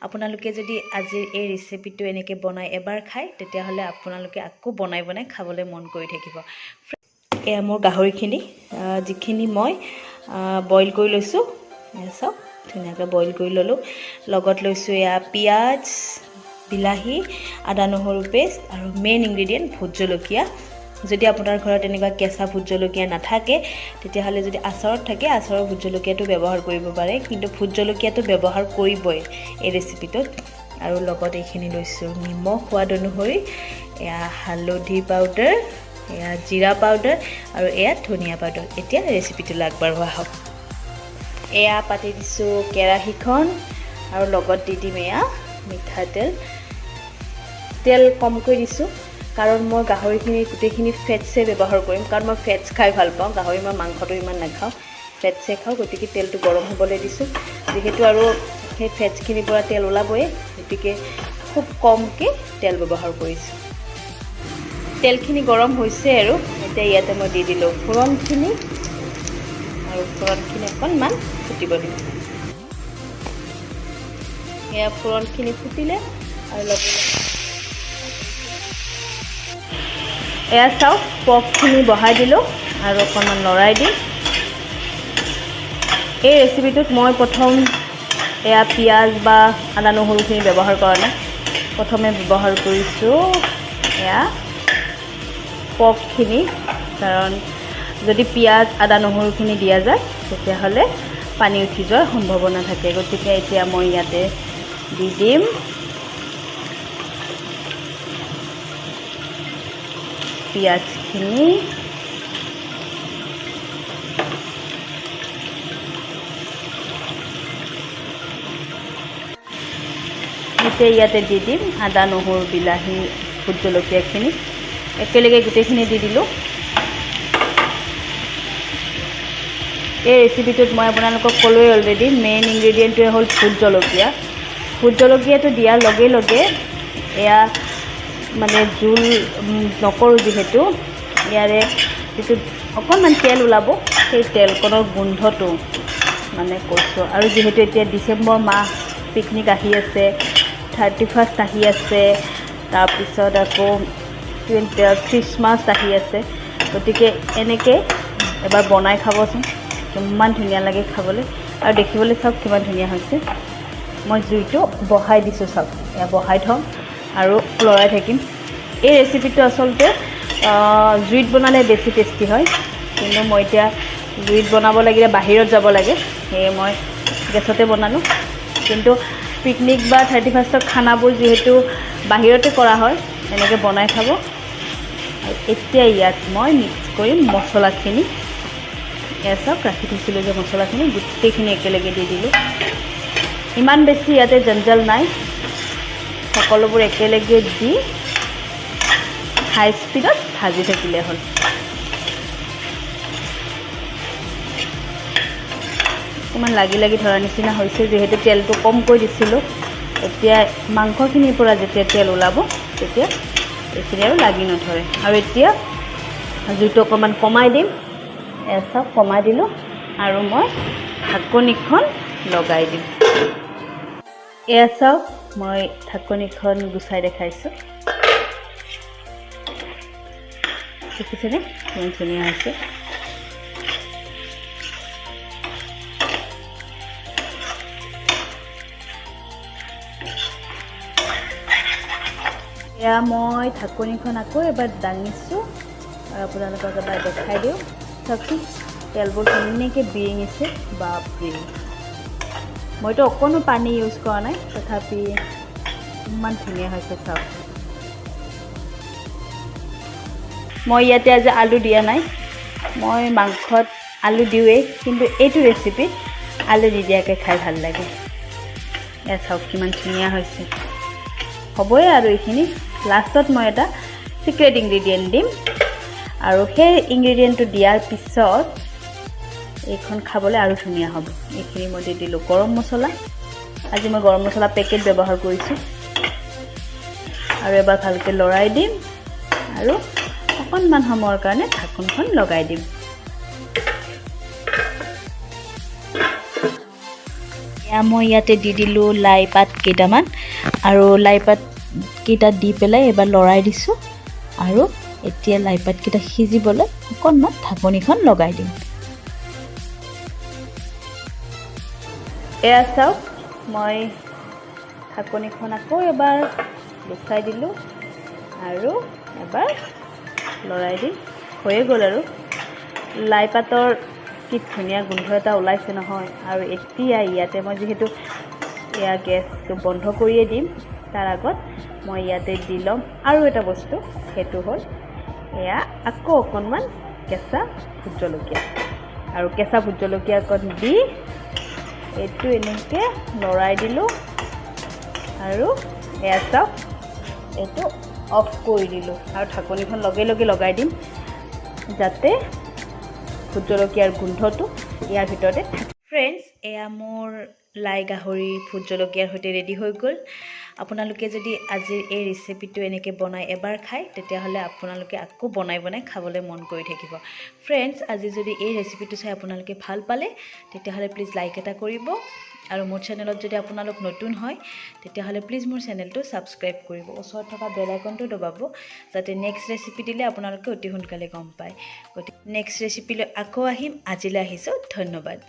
আপোনালোকে যদি আজিৰ এই ৰেচিপিটো এনেকৈ বনাই এবাৰ খায়, তেতিয়াহ'লে আপোনালোকে আকৌ বনাই বনাই খাবলৈ মন কৰি থাকিব। এয়া মোৰ গাহৰিখিনি, যিখিনি মই বইল কৰি লৈছোঁ। এয়া চাওক, ধুনীয়াকৈ বইল কৰি ল'লোঁ। লগত লৈছোঁ এয়া পিঁয়াজ, বিলাহী, আদা নহৰু পেষ্ট আৰু মেইন ইনগ্ৰিডিয়েণ্ট ভোট জলকীয়া। যদি আপোনাৰ ঘৰত এনেকুৱা কেঁচা ভোট জলকীয়া নাথাকে, তেতিয়াহ'লে যদি আচাৰত থাকে, আচাৰৰ ভোট জলকীয়াটো ব্যৱহাৰ কৰিব পাৰে। কিন্তু ভোট জলকীয়াটো ব্যৱহাৰ কৰিবই এই ৰেচিপিটোত। আৰু লগত এইখিনি লৈছোঁ, নিমখ সোৱাদ অনুসৰি, এয়া হালধি পাউডাৰ, এয়া জিৰা পাউডাৰ আৰু এয়া ধনিয়া পাউডাৰ। এতিয়া ৰেচিপিটোলৈ আগবাঢ়োৱা হওক। এয়া পাতি দিছোঁ কেৰাহীখন আৰু লগত দি দিম এয়া মিঠাতেল। তেল কমকৈ দিছোঁ, কাৰণ মই গাহৰিখিনি গোটেইখিনি ফেটছে ব্যৱহাৰ কৰিম, কাৰণ মই ফেটছ খাই ভাল পাওঁ। গাহৰি মই মাংসটো ইমান নাখাওঁ, ফেটছে খাওঁ। গতিকে তেলটো গৰম হ'বলৈ দিছোঁ। যিহেতু আৰু সেই ফেটছখিনিৰ পৰা তেল ওলাবই, গতিকে খুব কমকৈ তেল ব্যৱহাৰ কৰিছোঁ। তেলখিনি গৰম হৈছে আৰু এতিয়া ইয়াতে মই দি দিলোঁ ফোৰণখিনি আৰু ফোৰণখিনি অকণমান ফুটিব দিম। এয়া ফোৰণখিনি ফুটিলে আৰু লগে লগে এয়া চাওক, পৰ্কখিনি বহাই দিলোঁ আৰু অকণমান লৰাই দিম। এই ৰেচিপিটোত মই প্ৰথম এয়া পিঁয়াজ বা আদা নহৰুখিনি ব্যৱহাৰ কৰা নাই। প্ৰথমে ব্যৱহাৰ কৰিছোঁ এয়া পৰ্কখিনি, কাৰণ যদি পিঁয়াজ, আদা নহৰুখিনি দিয়া যায়, তেতিয়াহ'লে পানী উঠি যোৱাৰ সম্ভাৱনা থাকে। গতিকে এতিয়া মই ইয়াতে দি দিম পিঁয়াজখিনি। এতিয়া ইয়াতে দি দিম আদা, নহৰু, বিলাহী, ভোট জলকীয়াখিনি। একেলগে গোটেইখিনি দি দিলোঁ। এই ৰেচিপিটোত মই আপোনালোকক ক'লোৱেই অলৰেডি, মেইন ইনগ্ৰেডিয়েণ্টটোৱে হ'ল ভোট জলকীয়া। ভোট জলকীয়াটো দিয়াৰ লগে লগে এয়া মানে জোল নকৰোঁ যিহেতু, ইয়াৰে যিটো অকণমান তেল ওলাব, সেই তেলকণৰ গোন্ধটো মানে কৈছোঁ। আৰু যিহেতু এতিয়া ডিচেম্বৰ মাহ, পিকনিক আহি আছে, 31st আহি আছে, তাৰপিছত আকৌ 20 খ্ৰীষ্টমাছ আহি আছে, গতিকে এনেকৈ এবাৰ বনাই খাবচোন, কিমান ধুনীয়া লাগে খাবলৈ। আৰু দেখিবলৈ চাওক কিমান ধুনীয়া হৈছে। মই জুইটো বঢ়াই দিছোঁ। চাওক, এয়া বঢ়াই থ'ম আৰু লৰাই থাকিম। এই ৰেচিপিটো আচলতে জুইত বনালে বেছি টেষ্টি হয়, কিন্তু মই এতিয়া জুইত বনাব লাগিলে বাহিৰত যাব লাগে, সেয়ে মই গেছতে বনালোঁ। কিন্তু পিকনিক বা 31ৰ খানাবোৰ যিহেতু বাহিৰতে কৰা হয়, এনেকৈ বনাই খাব। আৰু এতিয়া ইয়াত মই মিক্স কৰিম মছলাখিনি। এয়া চাওক, ৰাখি থৈছিলোঁ যে মছলাখিনি, গোটেইখিনি একেলগে দি দিলোঁ। ইমান বেছি ইয়াতে জঞ্জাল নাই। সকলোবোৰ একেলগে দি হাই স্পীডত ভাজি থাকিলে হ'ল। অকণমান লাগি লাগি ধৰা নিচিনা হৈছে, যিহেতু তেলটো কমকৈ দিছিলোঁ। এতিয়া মাংসখিনিৰ পৰা যেতিয়া তেল ওলাব, তেতিয়া এইখিনি আৰু লাগি নধৰে। আৰু এতিয়া জুইটো অকণমান কমাই দিম। এয়া চাওক, কমাই দিলোঁ আৰু মই ঢাকনিখন লগাই দিম। এয়া চাওক, মই ঢাকনিখন গুচাই দেখাইছোঁ। দেখিছেনে কিমান ধুনীয়া হৈছে? এয়া মই ঢাকনিখন আকৌ এবাৰ দাঙিছোঁ আৰু আপোনালোকক এবাৰ দেখাই দিওঁ। চাওকচোন, তেলবোৰ কেনেকৈ বিৰিঙিছে, বাপৰে! মইতো অকণো পানী ইউজ কৰা নাই, তথাপি ইমান ধুনীয়া হৈছে। চাওক, মই ইয়াতে আজি আলু দিয়া নাই। মই মাংসত আলু দিওঁৱেই, কিন্তু এইটো ৰেচিপিত আলু নিদিয়াকৈ খাই ভাল লাগে। এয়া চাওক, কিমান ধুনীয়া হৈছে। হ'বই আৰু এইখিনি। লাষ্টত মই এটা ছিক্ৰেট ইনগ্ৰিডিয়েণ্ট দিম আৰু সেই ইনগ্ৰিডিয়েণ্টটো দিয়াৰ পিছত এইখন খাবলৈ আৰু ধুনীয়া হ'ব। এইখিনি মই দি দিলোঁ গৰম মছলা। আজি মই গৰম মছলা পেকেট ব্যৱহাৰ কৰিছোঁ। আৰু এবাৰ ভালকৈ লৰাই দিম আৰু অকণমান সময়ৰ কাৰণে ঢাকোনখন লগাই দিম। এয়া মই ইয়াতে দি দিলোঁ লাই পাত কেইটামান আৰু লাই পাত কেইটা দি পেলাই এবাৰ লৰাই দিছোঁ আৰু এতিয়া লাই পাতকেইটা সিজিবলৈ অকণমান ঢাকনিখন লগাই দিম। এয়া চাওক, মই ঢাকনিখন আকৌ এবাৰ গুচাই দিলোঁ আৰু এবাৰ লৰাই দিম। হৈয়ে গ'ল। আৰু লাই পাতৰ কি ধুনীয়া গোন্ধ এটা ওলাইছে নহয়! আৰু এতিয়া ইয়াতে মই যিহেতু এয়া গেছটো বন্ধ কৰিয়ে দিম, তাৰ আগত মই ইয়াতে দি ল'ম আৰু এটা বস্তু, সেইটো হ'ল এয়া আকৌ অকণমান কেঁচা ভোট জলকীয়া। আৰু কেঁচা ভোট জলকীয়া অকণ দি এইটো এনেকৈ লৰাই দিলোঁ আৰু এয়া চাওক, এইটো অফ কৰি দিলোঁ আৰু ঢাকনিখন লগে লগে লগাই দিম, যাতে ভোট জলকীয়াৰ গোন্ধটো ইয়াৰ ভিতৰতে থাকে। ফ্ৰেণ্ডছ, এয়া মোৰ লাই গাহৰি ভোট জলকীয়াৰ সৈতে ৰেডি হৈ গ'ল। আপোনালোকে যদি আজিৰ এই ৰেচিপিটো এনেকৈ বনাই এবাৰ খায়, তেতিয়াহ'লে আপোনালোকে আকৌ বনাই বনাই খাবলৈ মন কৰি থাকিব। ফ্ৰেণ্ডছ, আজি যদি এই ৰেচিপিটো চাই আপোনালোকে ভাল পালে, তেতিয়াহ'লে প্লিজ লাইক এটা কৰিব আৰু মোৰ চেনেলত যদি আপোনালোক নতুন হয়, তেতিয়াহ'লে প্লিজ মোৰ চেনেলটো ছাবস্ক্ৰাইব কৰিব। ওচৰত থকা বেল আইকনটো দবাব, যাতে নেক্সট ৰেচিপি দিলে আপোনালোকে অতি সোনকালে গম পায়। গতিকে নেক্সট ৰেচিপিলৈ আকৌ আহিম। আজিলৈ আহিছোঁ, ধন্যবাদ।